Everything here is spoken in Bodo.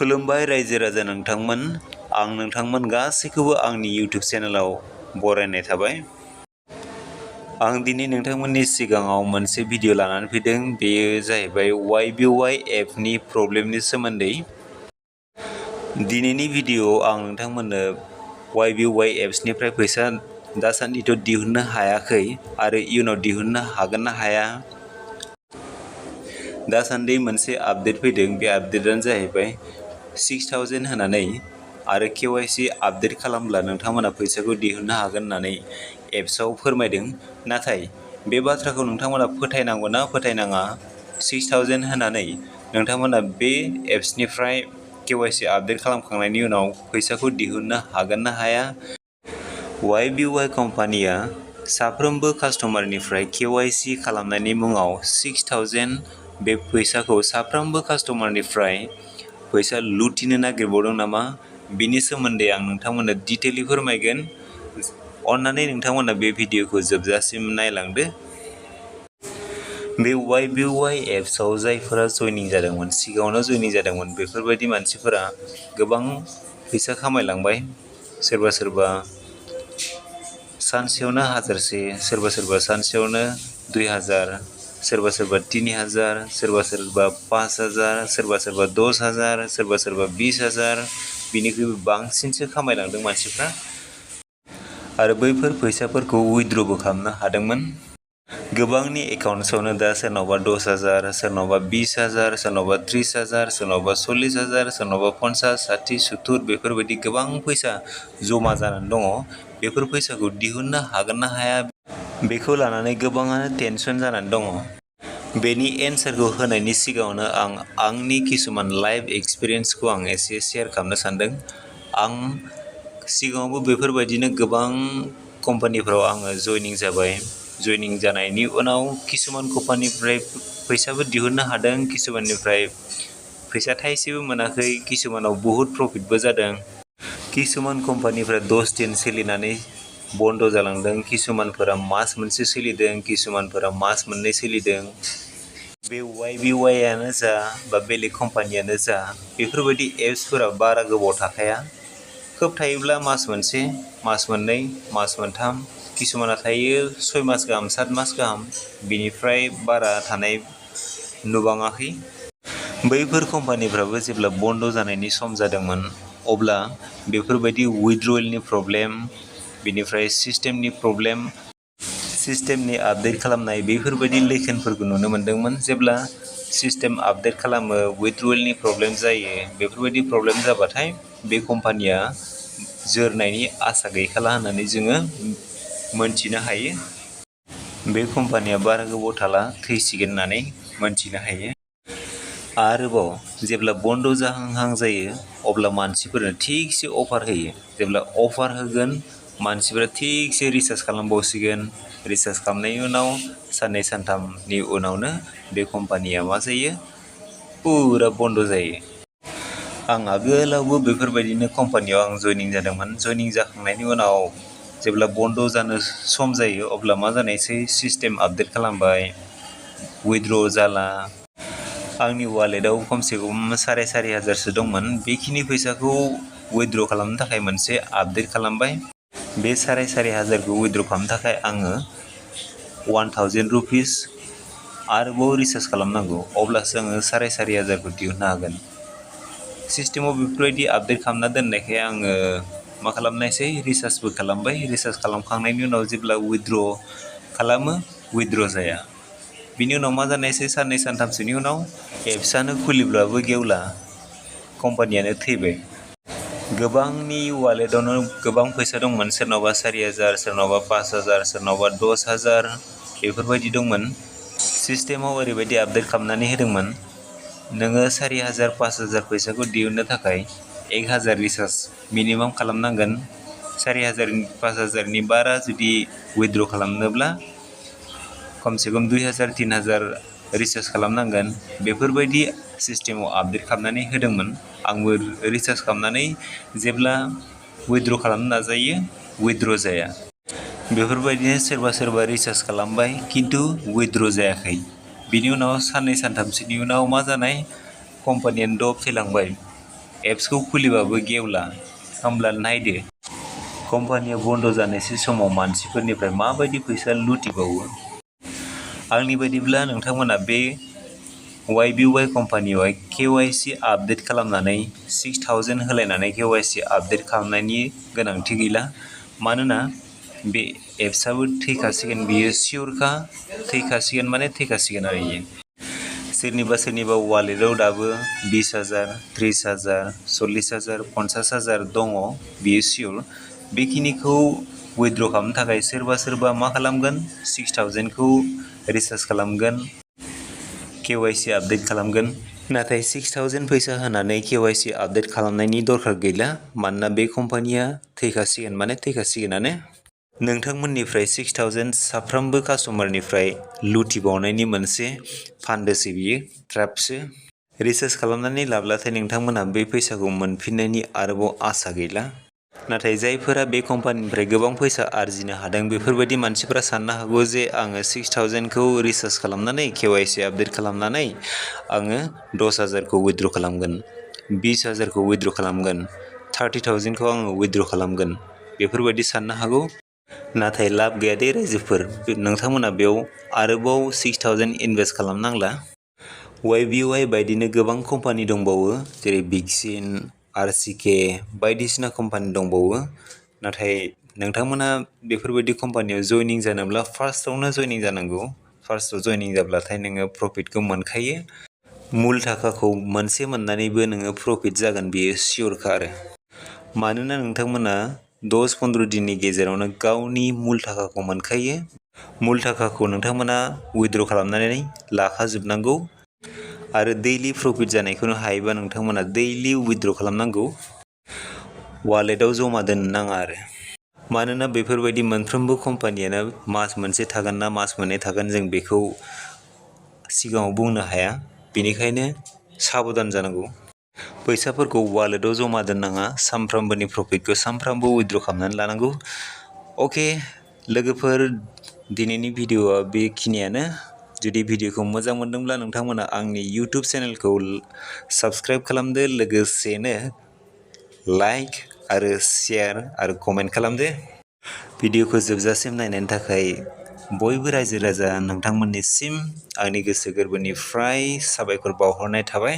खुलुमबाय रायजो राजा नोंथांमोन, आं नोंथांमोन गासैखौबो आंनि इउटिउब चेनेलाव बरायनाय थाबाय। आं दिनै नोंथांमोननि सिगाङाव मोनसे भिडिअ लानानै फैदों। बेयो जाहैबाय YBY एपनि प्रब्लेमनि सोमोन्दै। दिनैनि भिडिअआव आं नोंथांमोननो YBY एप्सनिफ्राय फैसा दासान्दिथ' दिहुननो हायाखै आरो इयुनाव दिहुननो हागोन ना हाया। दासान्दि मोनसे आपडेट फैदों, बे आपडेटआनो जाहैबाय 6000 होनानै आरो KYC आपडेट खालामब्ला नोंथांमोना फैसाखौ दिहुननो हागोन होननानै एप्सआव फोरमायदों। नाथाय बे बाथ्राखौ नोंथांमोना फोथायनांगौ ना फोथायनाङा? 6000 होनानै नोंथांमोना बे एप्सनिफ्राय KYC आपडेट खालामखांनायनि उनाव फैसाखौ दिहुननो हागोन ना हाया? YBY कम्पानिया साफ्रोमबो कास्टमारनिफ्राय KYC खालामनायनि मुङाव 6000 बे फैसाखौ साफ्रोमबो कास्टमारनिफ्राय फैसा लुटिनो नागिरबावदों नामा? बिनि सोमोन्दै आं नोंथांमोननो डिटेलि फोरमायगोन। अन्नानै नोंथांमोना बे भिडिअखौ जोबजासिम नायलांदो। बे YBY एप्सआव जायफोरा जयनिं जादोंमोन, सिगाङावनो जयनिं जादोंमोन, बेफोरबायदि मानसिफोरा गोबां फैसा खामायलांबाय। सोरबा सोरबा सानसेयावनो 1000से, सोरबा सोरबा सानसेयावनो 2000, सोरबा सोरबा 3000, सोरबा सोरबा 5000, सोरबा सोरबा 10000, सोरबा सोरबा 20000, बिनिख्रुइबो बांसिनसो खामायलांदों मानसिफ्रा। आरो बैफोर फैसाफोरखौ उइथड्रबो खालामनो हादोंमोन। गोबांनि एकाउन्ट्सआवनो दा सोरनावबा 10000, सोरनावबा 20000, सोरनावबा 30000, सोरनावबा 40000, सोरनावबा 50, 60, 70 बेफोरबायदि गोबां फैसा जमा जानानै दङ। बेफोर फैसाखौ दिहुननो हागोन ना हाया, बेखौ लानानै गोबाङानो टेनसन जानानै दङ। बेनि एन्सारखौ होनायनि सिगाङावनो आं आंनि किसुमान लाइफ एक्सपिरियेन्सखौ आं एसे शेयार खालामनो सानदों। आं सिगाङावबो बेफोरबायदिनो गोबां कम्पानिफ्राव आङो जयनिं जाबाय। जयनिं जानायनि उनाव किसुमान कम्पानिनिफ्राय फैसाबो दिहुननो हादों, किसुमाननिफ्राय फैसा थाइसेबो मोनाखै, किसुमानाव बहुद प्रफिटबो जादों। किसुमान कम्पानिफ्रा 10 दिन सोलिनानै बन्द जालांदों, किसुमानफोरा मास मोनसे सोलिदों, किसुमानफोरा मास मोननै सोलिदों। बे YBY आनो जा बा बेलेग कम्पानियानो जा, बेफोरबायदि एप्सफोरा बारा गोबाव थाखाया। खोब थायोब्ला मास मोनसे, मास मोननै, मास मोनथाम, किसुमाना थायो 6 मास गाहाम, 7 मास गाहाम, बिनिफ्राय बारा थानाय नुबाङाखै। बैफोर कम्पानिफ्राबो जेब्ला बन्द जानायनि सम जादोंमोन, अब्ला बेफोरबायदि उइथड्रयेलनि प्रब्लेम, बिनिफ्राय सिस्टेमनि प्रब्लेम, सिस्टेमनि आपडेट खालामनाय, बेफोरबायदि लैखोनफोरखौ नुनो मोन्दोंमोन। जेब्ला सिस्टेम आपडेट खालामो, उइथड्रयेलनि प्रब्लेम जायो, बेफोरबायदि प्रब्लेम जाबाथाय बे कम्पानिया जोरनायनि आसा गैखाला होननानै जोङो मोनथिनो हायो। बे कम्पानिया बारा गोबाव थाला, थैसिगोन होननानै मोनथिनो हायो। आरोबाव जेब्ला बन्द जाहांहां जायो, अब्ला मानसिफोरनो थिगसे अफार होयो। जेब्ला अफार होगोन, मानसिफोरा थिगसे रिसार्ज खालामबावसिगोन। रिसार्ज खालामनायनि उनाव साननै सानथामनि उनावनो बे कम्पानिया मा जायो, पुरा बन्द जायो। आं आगोलावबो बेफोरबायदिनो कम्पानियाव आं जयनिं जादोंमोन। जयनिं जाखांनायनि उनाव जेब्ला बन्द जानो सम जायो, अब्ला मा जानायसै, सिस्टेम आपडेट खालामबाय, उइथड्र जाला। आंनि वालेटआव खमसे खम 4500सो दंमोन। बेखिनि फैसाखौ उइथड्र खालामनो थाखाय मोनसे आपडेट खालामबाय। बे 4500खौ उइथड्र खालामनो थाखाय आङो 1000 रुपिस आरोबाव रिसार्ज खालामनांगौ, अब्लासो आङो 4500खौ दिहुननो हागोन। सिस्टेमाव बेफोरबायदि आपडेट खालामना दोननायखाय आङो मा खालामनायसै, रिसार्जबो खालामबाय। रिसार्ज खालामखांनायनि उनाव जेब्ला उइथड्र खालामो, उइथड्र जाया। बिनि उनाव मा जानायसै, साननै सानथामसोनि उनाव एप्सआनो खुलिब्लाबो गेवला, कम्पानियानो थैबाय। गोबांनि वालेटआवनो गोबां फैसा दंमोन, सोरनावबा 4000, सोरनावबा 5000, सोरनावबा 10000, बेफोरबायदि दंमोन। सिस्टेमाव ओरैबायदि आपडेट खालामनानै होदोंमोन, नोङो 4000, 5000 फैसाखौ दिहुननो थाखाय 1000 रिसार्ज मिनिमाम खालामनांगोन। 4000, 5000नि बारा जुदि उइथड्र खालामनोब्ला खमसे खम 2000, 3000 रिसार्ज खालामनांगोन। बेफोरबायदि सिस्टेमाव आपडेट खालामनानै होदोंमोन। आंबो रिसार्ज खालामनानै जेब्ला उइथड्र खालामनो नाजायो, उइथड्र जाया। बेफोरबायदिनो सोरबा सोरबा रिसार्ज खालामबाय, खिन्थु उइथड्र जायाखै। बिनि उनाव साननै सानथामसोनि उनाव मा जानाय, कम्पानियानो दब थैलांबाय। एप्सखौ खुलिबाबो गेवला। होमब्ला नायदो कम्पानिया बन्द' जानायसै समाव मानसिफोरनिफ्राय माबायदि फैसा लुटिबावो। आंनि बायदिब्ला नोंथांमोना बे YBY कम्पानियावहाय KYC आपडेट खालामनानै 6000 होलायनानै KYC आपडेट खालामनायनि गोनांथि गैला। मानोना बे एप्सआबो थैखासिगोन, बियो सियरखा। थैखासिगोन माने थैखासिगोन आरो इयो। सोरनिबा वालेटआव दाबो 20,000, 30,000, 40,000, 50,000 दङ, बियो सियर। बेखिनिखौ उइथड्र खालामनो थाखाय सोरबा मा खालामगोन, 6000खौ रिसार्ज खालामगोन, KYC आपडेट खालामगोन। नाथाय 6000 फैसा होनानै KYC आपडेट खालामनायनि दरखार गैला। मानोना बे कम्पानिया थैखासिगोन माने थैखासिगोनानो। नोंथांमोननिफ्राय 6000 साफ्रोमबो कास्टमारनिफ्राय लुटिबावनायनि मोनसे फान्दोसो बियो, ट्रेपसो। रिसार्ज खालामनानै लाब्लाथाय नोंथांमोनहा बे फैसाखौ मोनफिननायनि आरोबाव आसा गैला। नाथाय जायफोरा बे कम्पानिनिफ्राय गोबां फैसा आरजिनो हादों, बेफोरबायदि मानसिफोरा साननो हागौ जे आङो 6000खौ रिसार्ज खालामनानै KYC आपडेट खालामनानै आङो 10,000खौ उइथड्र खालामगोन, 20,000खौ उइथड्र खालामगोन, 30,000खौ आङो उइथड्र खालामगोन, बेफोरबायदि साननो हागौ। नाथाय लाब गैया दे रायजोफोर, नोंथांमोना बेयाव आरोबाव 6000 इनभेस्ट खालामनांला। YBY बायदिनो गोबां कम्पानि दंबावो, जेरै बिगसिन, RCK बायदिसिना कम्पानि दंबावो। नाथाय नोंथांमोना बेफोरबायदि कम्पानियाव जयनिं जानोब्ला फार्स्टआवनो जयनिं जानांगौ। फार्स्टआव जयनिं जाब्लाथाय नोङो प्रफिटखौ मोनखायो। मुल थाखाखौ मोनसे मोननानैबो नोङो प्रफिट जागोन, बेयो सियरखा आरो। मानोना नोंथांमोना 10-15 दिननि गेजेरावनो गावनि मुल थाखाखौ मोनखायो। मुल थाखाखौ नोंथांमोना उइथड्र खालामनानै लाखाजोबनांगौ। आरो दैलि प्रफिट जानायखौनो हायोबा नोंथांमोना दैलि उइथड्र खालामनांगौ। वालेटआव जमा दोननो नाङा आरो। मानोना बेफोरबायदि मोनफ्रोमबो कम्पानियानो मास मोनसे थागोन ना मास मोननै थागोन, जों बेखौ सिगाङाव बुंनो हाया। बेनिखायनो साबधान जानांगौ। फैसाफोरखौ वालेटआव जमा दोननाङा, सानफ्रामबोनि प्रफिटखौ सानफ्रामबो उइथड्र खालामनानै लानांगौ। अके लोगोफोर, दिनैनि भिडिअ'आ बेखिनियानो। जुदि भिडिअ'खौ मोजां मोनदोंब्ला नोंथांमोना आंनि इउटुब चेनेलखौ साबस्क्राइब खालामदो, लोगोसेनो लाइक आरो शेयार आरो कमेन्ट खालामदो। भिडिअ'खौ जोबजासिम नायनायनि थाखाय बयबो रायजो राजा नोंथांमोननिसिम आंनि गोसो गोरबोनिफ्राय साबायखर बावहरनाय थाबाय।